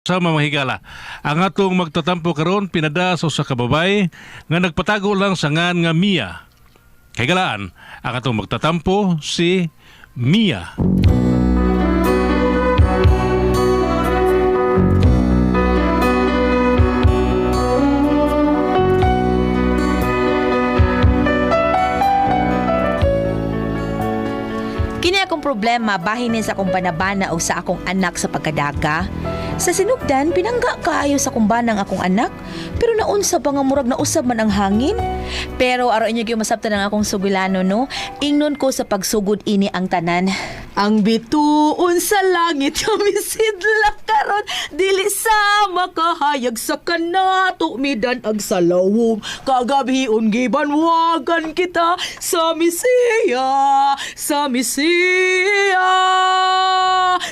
Sama mga higala. Ang atong magtatampo karon pinada sa usa ka babay nga nagpatago lang sa ngan nga Mia. Kahigalaan, ang atong magtatampo si Mia. Kini akong problema bahinin sa akong banabana o sa akong anak sa pagkadaga. Sa sinugdan, pinangga kaayo sa kumbanang akong anak, pero naunsa pa nga murag nausab man ang hangin. Pero aron inyo gyud masabtan ang akong sugilano no, ingnon ko sa pagsugod ini ang tanan. Ang bituon sa langit kami sidla karon dili sa makahayag sa kanato midan ag salawom kagabhion gibanwagan kita sa Mesiya, sa Mesiya.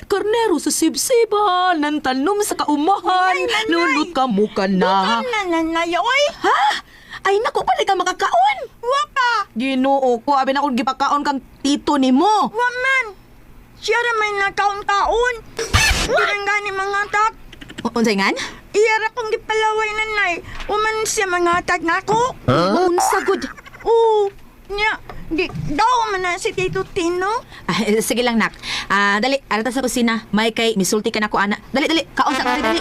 Karnero sa sibsiban ng tanom sa kaumahan, nunot ka muka na. Nanay, oy! Ha? Ay naku, pala ka makakaon. Wa pa! Ginoo ko, abi na kung gipakaon kang tito nimo. Wa man! Siya ra may nakaon-kaon! Dirang gani mga tak! Unsay ngan? Iya ra kong gipalaway nanay. Wa man siya mga tag nako. Huh? Unsa gud? Oo! Nya, di, daw man na si Tito Tino. Ah, sige lang nak. Ah, dali, arata sa kusina. May kay misulti ka na ko ana. Dali, dali, kaon sa dali, dali.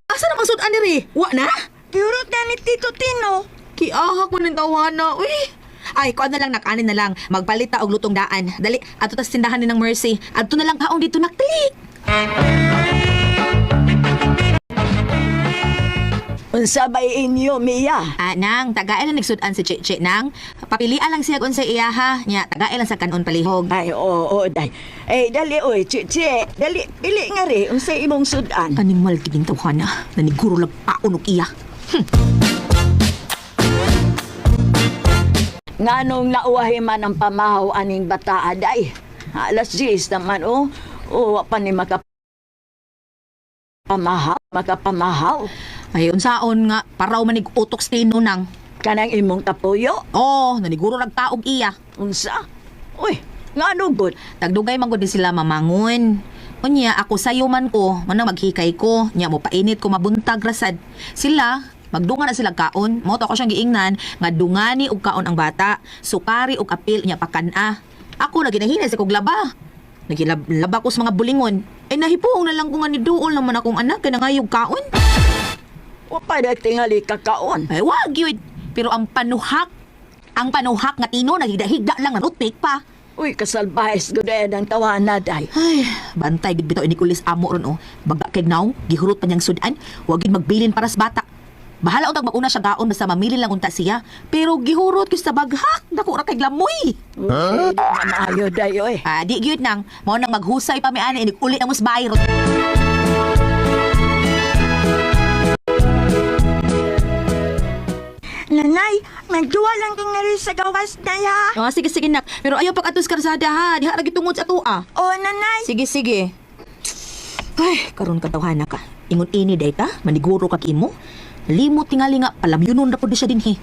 Asa na pagsudan diri? Wa na? Giurot na ni Tito Tino. Kiahak mo ng tawana, uy. Ay, kuan na lang nak, anin na lang. Magpalita og lutong daan. Dali, ato tas tindahan ni ng Mercy. Adto na lang kaon dito nak, dali. Unsa bay inyo, Mia? Ah, nang, tagae lang nagsudan si Cheche nang. Papilian lang siya kung sa iya ha. Nya, tagae lang sa kanon palihog. Ay, oo, oo, day. Eh, dali, oy, chichi. Dali, pili nga ri, unsay imong sudan. Animal gining tawhana. Naniguro lang paon og iya. Nganong nauwahi man ang pamahaw aning bataa, day. Alas 10 naman, oh. Oh, wa pa ni makapamahaw, makapamahaw. Ay, unsaon nga, paraw manig utok sa tino nang. Kanang imong tapuyo, Oh, naniguro nagtaog iya. unsa? Uy, ngano gud? Tagdugay man gud ni sila mamangon. Unya, ako sayo man ko, manang maghikay ko, nya mo painit ko mabuntag rasad. Sila, magdungan na sila kaon. Mo to ako siyang giingnan nga dungani og kaon ang bata, sukari og apil nya pakan-a. Ako na ginahinay sa kog laba. Nagilaba ko sa mga bulingon. Ay nahipuong na lang ko nga ni duol naman akong anak kay nangayog kaon. Wa pa day tingali kakaon. Ay wag yun. Pero ang panuhak nga tino naghigda-higda lang na toothpick pa. Uy, kasalbahes gud eh, ang tawana, day. Ay, bantay gid bitaw ini kulis amo ron oh. Baga kay naw, gihurot pa niyang sudan, wa gid magbilin para sa bata. Bahala untag maguna siya gaon basta mamili lang unta siya. Pero gihurot gyud sa baghak, dako ra kay glamoy. Huh? Maayo, day, oy. Ah, di gyud nang mao nang maghusay pa mi ani inig uli na mo sa bahay ron. Nanay, nagduwa lang kong nga rin sa gawas na ya. Ah, sige sige nak. Pero ayaw pag atos karsada ha, diha ra gitungod sa atoa. O, nanay. Sige sige. Ay, karon ka tawhana ka. Ingon ini day ka, maniguro ka kimo. Limot tingali nga palamyunon ra pud siya dinhi.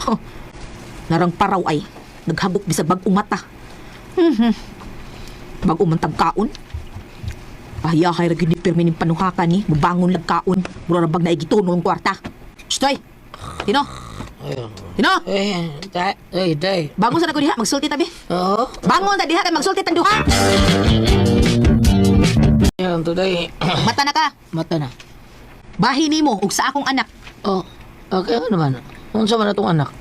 Huh. Narang paraw ay naghagok bisag bag-ong mata. Mhm. Bag-o man tag kaon. Pahiyahay ra gyud ni pirmi ning panuhakan ni, mubangon lag kaon. Mura ra bag naigituno ang kwarta. Shtoy. Tino. Tino. Eh, day, eh, day. Bangon sa na ko diha, magsulti tabi. Oo. Bangon ta diha kay magsulti tang duha. Yan, today. Mata na ka. Mata na. Bahin nimo ug sa akong anak. Oh, okay ano naman. Unsa man atong anak?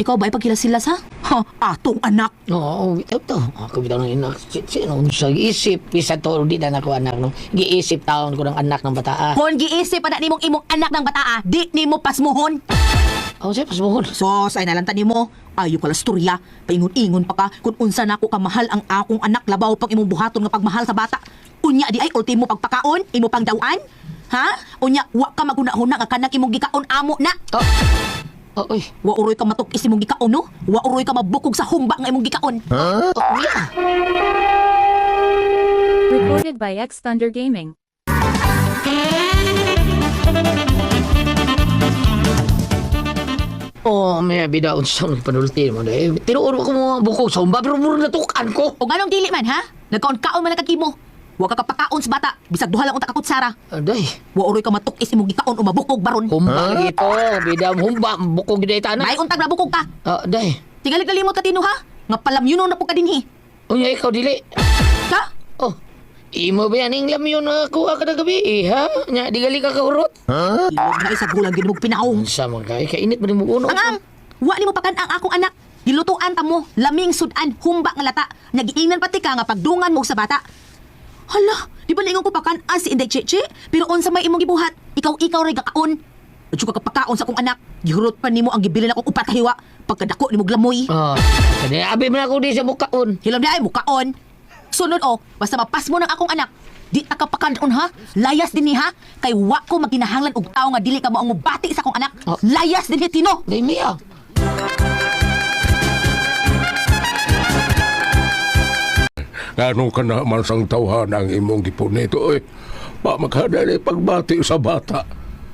Ikaw ba ay pagkilasilas ha? Ha, atong anak. Oo, bitaw to. Ako bitaw ng anak. Sino unsa giisip? Bisa to, di na nako anak no. Giisip taon ko ng anak ng bataa. Kung giisip pa na nimong imong anak ng bataa, di nimo pasmuhon. Oh, siya pasmuhon. Sos, ay nalanta nimo. Ayo ka lasturya. Paingon-ingon pa ka kung unsa nako kamahal ang akong anak labaw pag imong buhaton nga pagmahal sa bata. Unya di ay ultimo pagpakaon, imo pang dawan. Ha? Unya wa ka maghuna-huna nga kanang imong gikaon amo na. Oh. Oh, uy. Wa uroy ka matuk-is imong gikaon no? Wa uroy ka mabukog sa humba nga imong gikaon. Oh, yeah. Recorded by X Thunder Gaming. Oh, may bida unsa man panulti mo day. Tinuod ko mo bukog sa humba pero mura natukan ko. O nganong dili man ha? Nagkaon-kaon man lang kag imo. Wa ka kapakaon sa bata. Bisag duha lang unta ka kutsara. Aday. Wa uroy ka matukis imong gikaon o mabukog baron. Humba lagi to. Bida humba bukog gid tanan. May untag na bukog ka. Ah, day. Tingali kalimot ka, Tino, ha? Nga palamyuno na po ka dinhi. Unya ikaw dili. Ka? Oh. Imo ba yan ang lamyon na kuha ka na gabi eh, ha? Nya, di gali ka kaurot. Ilog na isa gulang gid mo pinaong. Unsa man kay kainit man mo uno. Ang ang, wa nimo pakan ang akong anak. Gilutuan ta mo, laming sudan, humba nga lata. Nagiingnan pati ka nga pagdungan mo sa bata. Hala, di ba niingon ko pakan ang si Inday Cheche? Pero unsa may imong gibuhat? Ikaw-ikaw ray gakaon. Adyo ka kapakaon sa akong anak. Gihurot pa nimo ang gibilin akong upat ka hiwa. Pagkadako nimo glamoy. Oh, kani abi man ako di sa bukaon. Hilom di ay mukaon. Sunod o, basta mapas mo ng akong anak. Di ta ka pakanon ha. Layas din ni ha. Kay wa ko maginahanglan og tawo nga dili ka mao ang mobati sa akong anak. Oh. Layas din ni Tino. Day miya. Ngano ka na man sang tawhan ang imong gipunito, oy. Pa makadali pagbati sa bata.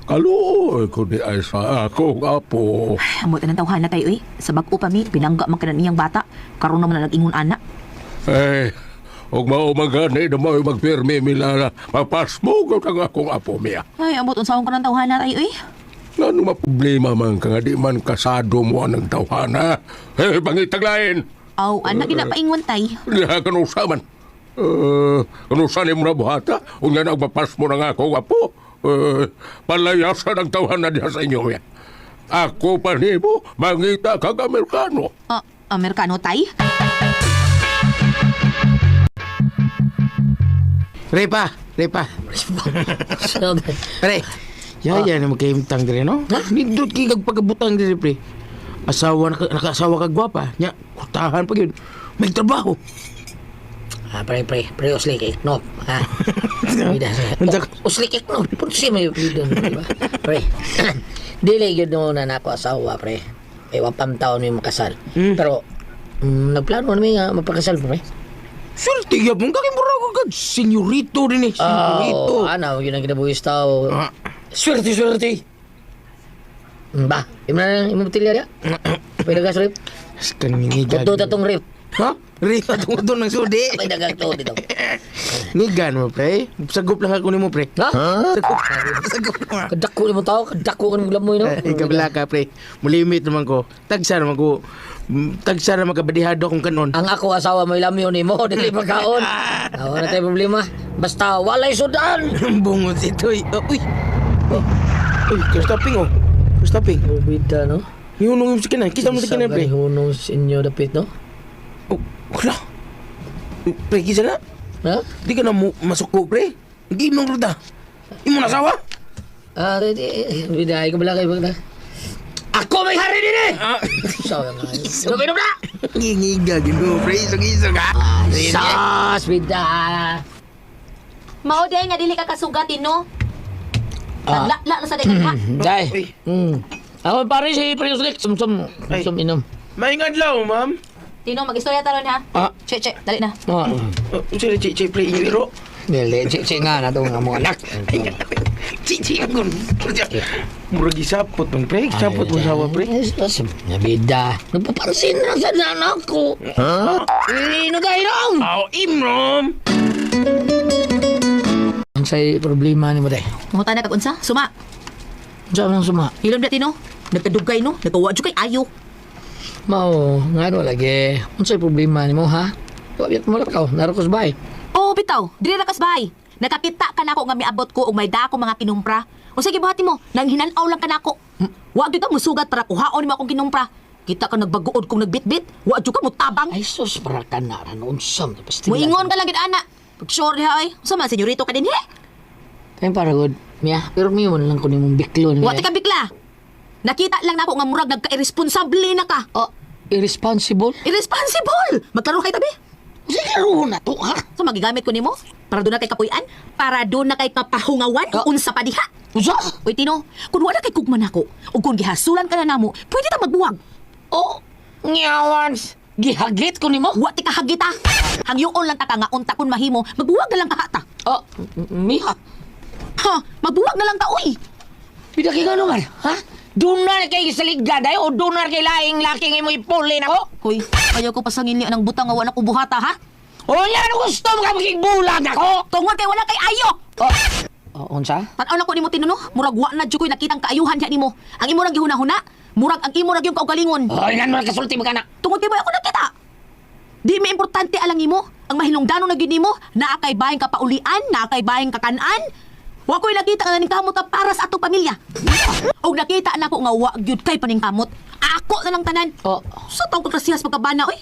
Kaluoy ko di ay sa akong apo. Amot na tawhan na tayo eh. Sa bag-o pa mi, pinangga man ka na niyang bata. Karon naman na nag-ingon ana. Eh, ug mao man gani na mo'y magpirmi milala. Mapasmugod ang akong apo miya. Ay, amot unsaon ka ng tawhan na tayo eh. Ngano maproblema man ka nga di man kasado mo ang tawhana. Eh, pangitag lain. Aw, anak ginapaingon tay. Diha kanusa man. Eh, kanusa ni mo na buhata. Unya nagpapas mo na nga akong apo. Eh, palayasan ang tawhana diha sa inyo miya. Ako pa nimo, mangita kag Amerikano. Ah, Amerikano tay? Repa, repa. Pre, yaya na magkaimtang dire, no? Nindot kay kag pagabutang dire, pre. Asawa na nakaasawa ka gwapa. Nya, kutahan pa gyud. May trabaho. Ah, pre, pre, pre, usli kay no. Ha. Bida. Unsa ka- Usli kay no. Punsi may bida, di ba? Pre. Dili gyud no na nako asawa, pre. Eh, wa pam taon mi makasal. Pero nagplano na mi nga mapakasal pre. Swerte gyud mo kay mura ko kag senyorito din eh, senyorito. Oh, ana, yun ang kinabuhis tao. Ah. Swerte, swerte. Ba, imo na imo tilya dia. Pwede ka rip. Kaninigan. Kuto tatong rip. Ha? Repa tungod ng sudi. Pwede ka to dito. Nigan mo, pre. Sagup lang ako nimo, pre. Ha? Sagup. Sagup lang. Kadako nimo tao, kadako ka nimo glamoy no. Eh, Ikaw ka, pre. Mulimit naman ko. Tagsa naman ko. Tagsa naman kabadihado akong kanon. Ang ako asawa may lamyo nimo, dili pagkaon. Ah, wala tayo problema. Basta walay sudan. Bungot ito. Oh, uy. Oh. Uy, kastaping oh. Kastaping. Bida no. Yunong yung sakinan. Kita mo sa sakinan, pre. Hunong sa inyo dapit no. Oh, wala. Pre, kisa na. Ha? Di ka na mo masuko, pre. Ginong ruda. Imo na sawa? Ah, di, bida ay kabala kay bagda. Ako may hari din eh. Ah. Sawa nga. Inom inom na. Ngingiga, gino, pre. Isog-isog, ha? Sas bida. Mao day nga dili ka kasugat, Tino. Nagla na sa dagan ha. Dai. Uy. Ako pare si Pre Uslik, sum-sum, Ay. sum inom. Maingad law, ma'am. Tino, mag-istorya taron ha. Ah. Che, che, dali na. Oh. Oh, sila, chi, chi, pre, inyo iro. Dili, chi chi nga na tong among anak. Chi, chi, ang gun. Murag isapot, man, pre. Isapot mo sawa, pre. Nabida. Nagpapansin na sa anak ko. Ha? Ino ka inom? Aw, imrom. Ang say problema ni mo day. Mangutan na kag unsa? Suma. Unsa man ang suma? Hilom na Tino. Nagkadugay no. Nagkawa jud kay ayo. Mao, ngano lagi. Unsay problema nimo ha? Wa mo lang ka, narokos bay. Oo, bitaw. Dili ra kas bay. Nakakita ka nako nga miabot ko og may dako mga kinumpra. Unsa gibuhat nimo? Nang hinan-aw lang ka nako. Wa gyud ka musugat para kuhaon nimo akong kinumpra. Kita ka nagbaguod kung nagbitbit. Wa jud ka mutabang. Ay sus para ka na ran unsa man pasti. Muingon ka lang gid ana. Pag sure diha ay. Unsa man senyorito ka dinhi? Kay para good. Miya, pero miyon lang ko nimong biklon. Wa ti ka bikla. Nakita lang nako nga murag nagka-irresponsable na ka. Oh, irresponsible. Irresponsible! Magklaro kay tabi. Unsay karon na to ha? So magigamit ko nimo para doon na kay kapuy-an, para doon na kay kapahungawan, Ah. unsa pa diha. Unsa? Uy Tino, kung wala kay kugma nako, ug kung gihasulan ka na namo, pwede ta magbuwag. Oh, ngawans. Gihagit ko nimo. Wa ti kahagita. Hangyoon lang ta ka nga unta kun mahimo, magbuwag na lang ka ta. Oh, miha. Ha, magbuwag na lang ta uy. Pida kay ngano man, ha? Dunar kay saligad ay o dunar kay laing laking imo ipuli nako. Hoy, ayaw ko pasangin niya ng butang nga wala ko buhata ha. Unya, ano gusto mo ka magigbulag ako? Tungod kay wala kay ayo. Oh, oh unsa? Tan-aw na ko nimo tinuno, murag wa na jud ko'y nakitang kaayuhan diha nimo. Ang imo lang gihuna-huna, murag ang imo ra gyud kaugalingon. Oh, ingan mo kasulti mo kana. Tungod kay boy ako nakita. Di mi importante alang imo, ang mahinungdanon na gyud nimo, naa kay bahin ka paulian, naa kay bahin ka kanan. Wa ko'y nakita nga naningkamot ka para sa atong pamilya. Og nakita nako nga wa gyud kay paningkamot. Ako na lang tanan. Oh. Sa taong kagrasiyas pagkabana oy.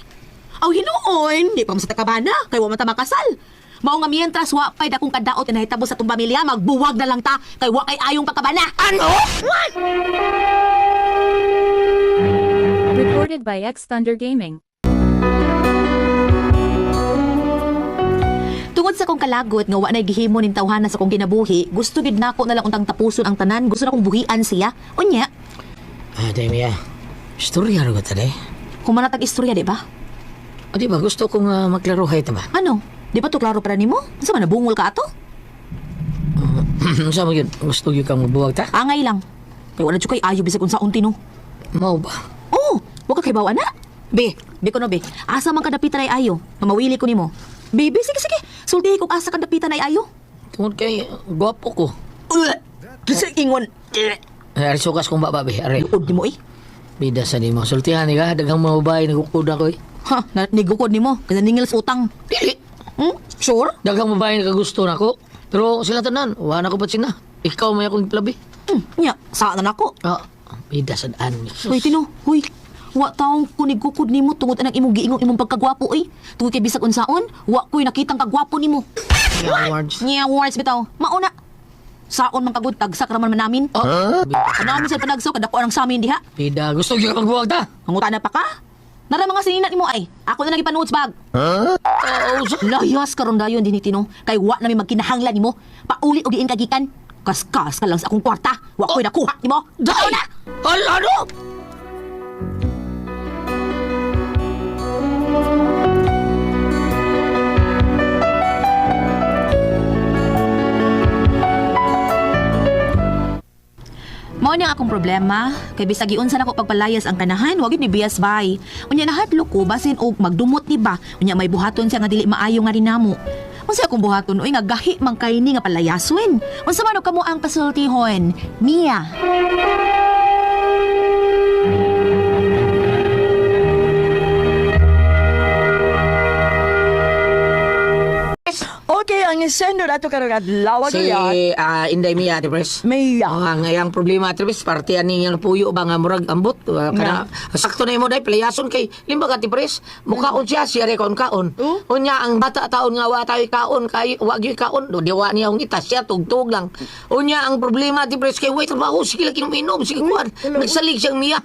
Aw hinuon, di pa man sa takabana, kay wa man ta makasal. Mao nga mientras wa pay dakong kadaot nga nahitabo sa atong pamilya, magbuwag na lang ta kay wa kay ayong pagkabana. Ano? Recorded by X Thunder Gaming. Tungod sa kong kalagot nga wa nay gihimo ning tawhana sa kong kinabuhi, gusto gid nako na lang untang tapuson ang tanan, gusto na kong buhian siya. Unya, Ah, day Mia. Istorya ra ba ta day? kumanatag istorya di ba? O di ba gusto kong maklaruhay ta ba? Ano? Di ba to klaro para nimo? Unsa man nabungol ka ato? Unsa mo yun? Gusto gyud kang magbuwag ta? Angay lang. Kay wala jud kay ayo bisag unsaon tino. Mao ba? Oh, wa ka kay bawa na. Be, be ko no be. Asa man kadapitan ay ayo? Mamawili ko nimo. Be, be, sige sige. Sultihi kung asa kadapitan ay ayo. Tungod kay gwapo ko. Ugh! Kasi ingon. Ay, ari sukas kong baba be. Ari. Luod nimo eh. Bida sa nimo. Sultihan ni ka daghang mga babae nagukod ako eh. Ha, na, nigukod nimo kasi ningil sa utang. Dili. Hmm? Sure? Daghang babae nakagusto nako. Pero sila tanan, wa na ko patsin na. Ikaw may akong labi. Nya, saan na nako? Ah, bida sa daan. Uy, Tino, huy. Wa taong kunigukod nimo tungod anang imong giingong imong pagkagwapo oy. Tungod kay bisag unsaon, wa ko'y nakitang kagwapo nimo. Awards. Nya words bitaw. Mauna. Saon man kagud tagsak raman man namin. Oh, bida. Ano namin sa panagso kadako ang sa amin diha. Bida, gusto gyud ka magbuwag ta. Manguta na pa ka? Nara mga sinina nimo ay. Ako na lang ipanuod sa bag. Oh, Layas karon dayon dinhi Tino. Kay wa nami magkinahanglan nimo. Pauli og diin kagikan. Kaskas ka lang sa akong kwarta. Wa ko'y nakuha nimo. Day! na! Ala, ano? Mao ni ang akong problema kay bisag giunsa nako pagpalayas ang kanahan, wa gyud ni bias bay. Unya nahadlok ko basin og magdumot ni ba, unya may buhaton siya nga dili maayo nga rinamo. Unsa akong buhaton oy nga gahi man kay ni nga palayason. Unsa man og kamo ang pasultihon? Mia. Okay, ang isendo dato karong adlaw Si gyud. Inday Mia, Ate Pres. Mia. Oh, ang iyang problema, Ate Pres, parte ani yang puyo ba nga murag ambot. Kana, sakto na imo day, palayason kay limbag Ate Pres. Mukaon siya, siya rin kaon kaon. Oh? Unya, ang bata taon nga wa tayo kaon, kay wa gyud kaon, do di wa niya ang itas siya, tugtog lang. Unya, ang problema, Ate Pres, kay way trabaho, sige lang inom-inom, sige kuan. Nagsalig siyang Mia.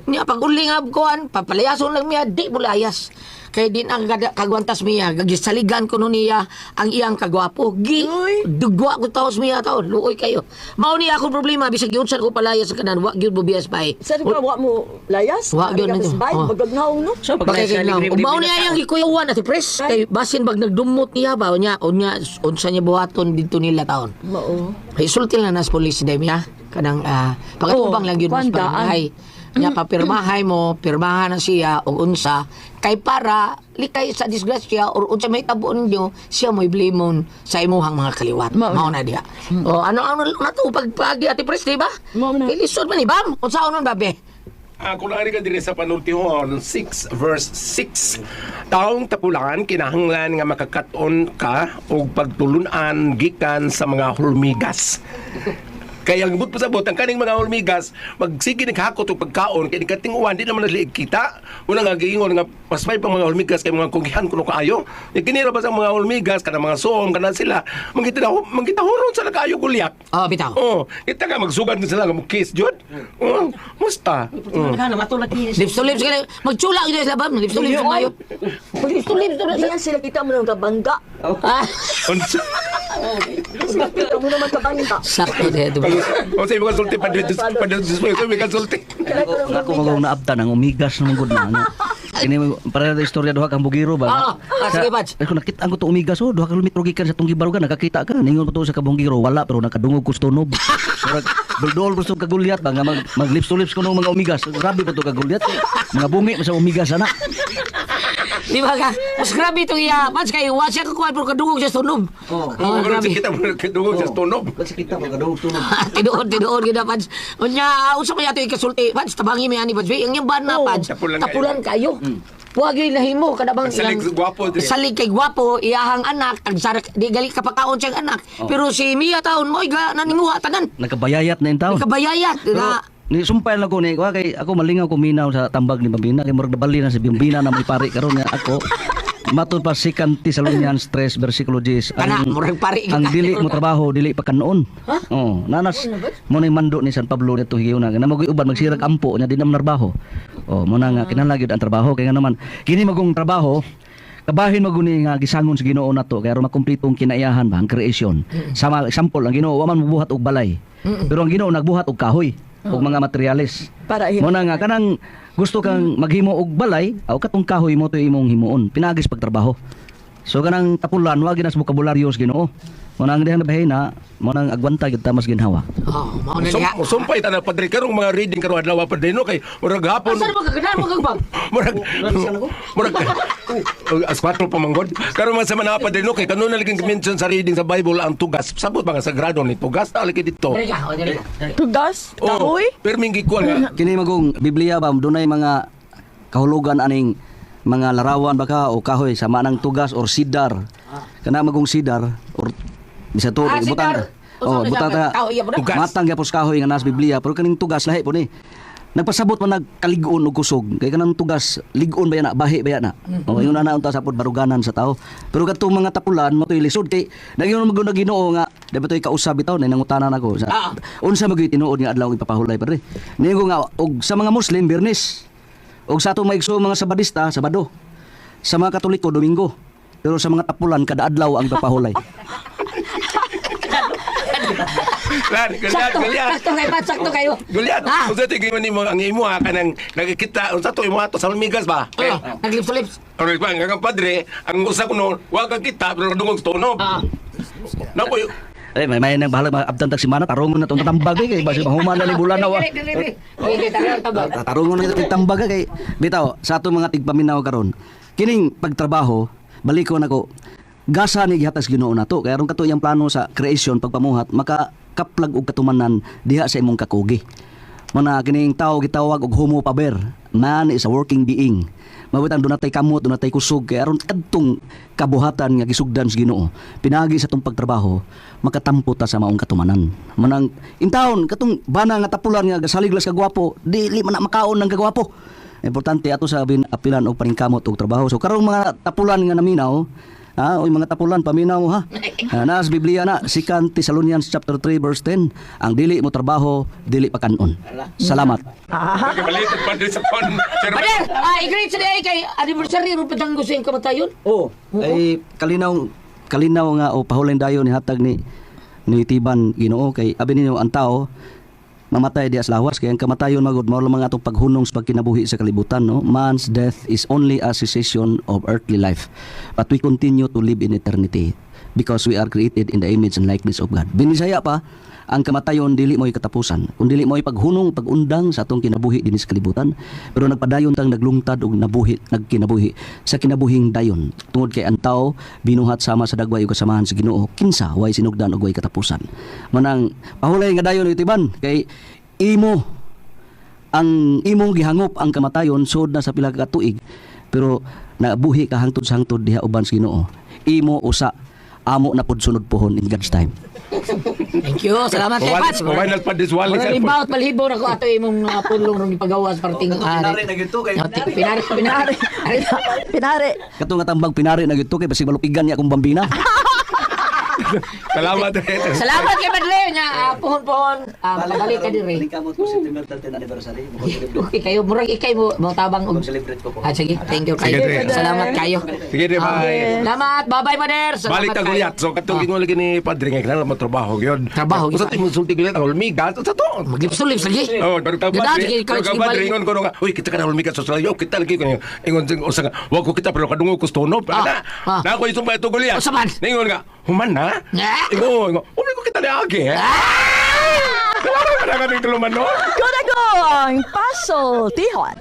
Nya pag uli nga kuan, papalayason lang miya, di mo layas. Kay din ang kagwantas miya, gisaligan ko nun niya ang iyang kagwapo. Gi, dugwa ko taos miya taon, luoy kayo. Mao niya akong problema, bisag yun sa ko palayas sa kanan, wa gyud mo biyas pa eh. Sa ba wa mo layas? Wa gyud Ari ka nito. bay, Oh. magagnaong no. So, pag Bakit libre, lang? libre Mao na niya tao. yang gikuyawan ati pres. Kay basin bag nagdumot niya ba unya unya unsa niya buhaton didto nila taon. Mao. Kay sulti lang nas police dem ya. Kanang pakatubang Oh, lang yun mas kuwan daan. barangay. Nya papirmahay mo, pirmahan na siya og unsa kay para likay sa disgrasya or unsa may tabuon ninyo, siya mo'y blamon sa imuhang mga kaliwat. Mao na. Mao na diha. O ano ano na to pagpagi ati pres di ba? Mao na. Kay lisod man ni bam. Unsa nun babe? Kung naari ka diri sa panultihon 6 verse 6. Taong tapulaan kinahanglan nga makakaton ka og pagtulunan gikan sa mga hulmigas. Kaya ang but pasabot ang kaning mga hulmigas magsige naghakot og pagkaon kay nikatinguan di naman naliig kita. Una nga giingon nga mas may pang mga hulmigas kay mga kunggihan kuno kaayo. Nya kini ra ba sa mga hulmigas kana mga suom kana sila mangita mangita huron sa kaayo gulyak. Oh, bitaw. Oh, kita nga magsugat na sila nga mo kiss jud. Oh, musta. Lips to lips kani magtsula gyud sila bam. Lips to lips mayo. Lips to lips to lips. Diyan sila kita mo ng kabangga. Ah, Unsa? Kita mo naman kabangga. sakto diha to. O sa ibang sulti pa dito pa dito sa ibang sulti. Ako kung naabtan ang umigas naman gud na. Ano. Kini para sa istorya duha kang bugiro ba. Ah, sige, Pads. Ay, kung nakita ang ko to umigas oh, duha ka kilometro gikan sa tong gibarugan nakakita ka. Ningon ko to sa kabungiro wala pero nakadungog ko sa tunob. Murag duldol ko sa kagulyat ba nga mag lips to lips ko nung mga umigas. Grabe ko to kagulyat. Mga bungi sa umigas ana. Di ba ka? Mas grabe itong iya. Pats kayo, wa siya kakuha pero kadungog siya sunob. Oh. Oh, grabe. Kita kadungog siya tunob. Kita mo kadungog tunob. Tinuod, tinuod gyud na, Pads. Unya, unsa may ato ikasulti, Pads, tabangi may ani, Pads. Ang iyang bana, Pads, Tapulan tapulan kayo. Wa gyud nahimo kada bang Salig gwapo, di. Salig kay gwapo, iyahang anak, tagsarak di gali kapakaon siyang anak. Pero si Mia taon mo ga naninguha tanan. Nakabayayat na yung taon. Nakabayayat na Ni sumpay lang ko ni wa kay ako malingaw ko minaw sa tambag ni Bambina kay murag nabali na si Bambina na may pari karon nga ako matud pa si Kanti sa Lunyan stress versikulo 10. Kana, murag pari ang dili mo trabaho dili pa kanoon. Oh, nanas mo nay mando ni San Pablo nito higayuna na magoy uban magsirag ampo nya di na manarbaho. Oh, mo na nga kinahanglan gyud ang trabaho kay nga naman kini magong trabaho kabahin maguni nga gisangon sa Ginoo nato kay aron makumpleto ang kinaiyahan ba ang creation. Sama example ang Ginoo wa man mobuhat og balay. Pero ang Ginoo nagbuhat og kahoy og mga materyales. Para Mo na nga kanang gusto kang maghimo og balay aw katong kahoy mo to imong himuon pinagis pagtrabaho. So kanang tapulan wa ginas bokabularyo sa Ginoo. Mo na ang dihang nabahina, mo nang agwanta gyud ta mas ginhawa. Oh, mao na niya. Sumpay ta na padre karong mga reading karong adlaw padre no kay murag hapon. Asa ba kaganan mo kag Murag murag as 4 pa manggod. Karon man sa mga padre no kay kanuna lagi mention sa reading sa Bible ang tugas. Sabot ba nga sagrado ni tugas ta lagi dito. Diri ka, oh, diri ka. Tugas, kahoy. Pero minggi ko nga Kini magong Biblia ba dunay mga kahulugan aning mga larawan baka o kahoy sama ng tugas or sidar. Kana magong sidar or bisa to Ah, butang. sidar. Oh, Usa na butang siya, ta. kahoy, iya po na. Tugas. Matang gyapon sa kahoy nga nas Biblia pero kaning tugas lahi po ni. Nagpasabot man nagkalig-on og kusog kay kanang tugas lig-on ba yana bahi ba yana. Oh, ingon na unta sapod baruganan sa tao. Pero katong mga tapulan mo to'y lisod kay nagyon man gud Ginoo nga di ba to'y kausab bitaw nay nangutanan ako sa unsa man gyud tinuod nga adlaw ipapahulay padre. Niingon nga og sa mga Muslim Biyernes. Og sa atong maigso mga Sabadista Sabado. Sa mga Katoliko Domingo. Pero sa mga tapulan kada adlaw ang papahulay. Lan, Goliath, Sakto, Goliath. sakto kayo, Pat, sakto kayo. Goliath, Ha? unsa to giman nimo ang imo ha kanang nagkita unsa to imo ato sa Hulmigas ba? Kay Oh, naglips-lips. Aron pa ang padre, ang usa ko noon, wa ka kita pero dungog sa tunob. Ah. Nako, Eh, may nang bahala abdan tag simana tarungon na tong tambag eh, kay basi mahuman na ni bulan na wa. Diri, diri, diri. Okay, tara, tabag. Tarungon na itong tambag eh, kay bitaw sa atong mga tigpaminaw karon. Kining pagtrabaho, balikon ako gasa ni gihatag sa Ginoo nato kay aron kato iyang plano sa creation pagpamuhat maka kaplag og katumanan diha sa imong kakugi. Muna kining tao gitawag og homo faber. Man is a working being. Mabutang dunatay kamot, dunatay kusog kay aron kadtong kabuhatan nga gisugdan sa Ginoo. Pinaagi sa tong pagtrabaho, makatampo ta sa maong katumanan. Manang intawon katong bana nga tapulan nga gasalig las kagwapo, dili man na makaon ng kagwapo. Importante ato sa bin apilan og paningkamot og trabaho. So karong mga tapulan nga naminaw, ha, oy mga tapulan paminaw ha. Ah, Naas Biblia na 2 Thessalonians chapter 3 verse 10, ang dili mo trabaho, dili pa kanon. Salamat. Nagabalik padre sa pon. Pader, i-greet sa diay kay anniversary ro patanggo sa iyong kamatayon. Oh, ay kalinaw kalinaw nga o pahulen dayon ni hatag ni ni Tiban Ginoo kay abi ninyo ang tao mamatay diya sa lawas kay ang kamatayon magud mao lamang atong paghunong sa pagkinabuhi sa kalibutan, no? Man's death is only a cessation of earthly life, but we continue to live in eternity because we are created in the image and likeness of God. Binisaya pa ang kamatayon dili mo'y katapusan kun dili mo'y paghunong pagundang sa atong kinabuhi dinhi sa kalibutan, pero nagpadayon tang naglungtad og nabuhi nagkinabuhi sa kinabuhing dayon tungod kay ang tao binuhat sama sa dagway ug kasamahan sa Ginoo, kinsa way sinugdan ug way katapusan. Manang pahulay nga dayon itiban kay imo ang imong gihangop ang kamatayon sud na sa pila ka tuig, pero nabuhi ka hangtod sa hangtod diha uban sa Ginoo. Imo usa amo na pud sunod pohon in God's time. Thank you. Salamat kay Pats. Wala padre wala. Wala limbaot malhibo na ko ato imong mga pulong rong ipagawas parting Pinari na gyud to kay Pinari, pinari. Pinari. Katong nga tambag pinari na gyud to kay basig malupigan niya akong bambina. Salamat. Salamat kay Madle nga pohon-pohon makabalik ka diri. Kamot ko September 13 anniversary. Okay kayo murag ikay mo mo tabang og celebrate ko po. Ah, sige, thank you kayo. Sige, Dre. Salamat kayo. Sige, Dre, bye. Salamat. Bye-bye, Mader. Salamat Balik ta kayo. Goliath. So katong gingon lagi ni padre nga kinahanglan mo trabaho gyud. Trabaho, Usa gyud. ti mo sulti Goliath ang hulmigas usa to. Maglipsulip lagi. Oh, pero ka Ganda, padre. sige, ikaw, Pero ka sige, padre balik. ingon ko nga, uy kita ka na hulmigas sa slayo, kita lagi ko ingon sing usa nga, wa ko kita pero kadungog ko tunob. Ah, Ana. ah. Na ako isumpay to Goliath. Usa man? Ningon nga, human na. Ah. Ingon, ingon, umi ko kita ni agi. Eh. Salamat na kami tuluman no. Go na go ang Paso Tihon.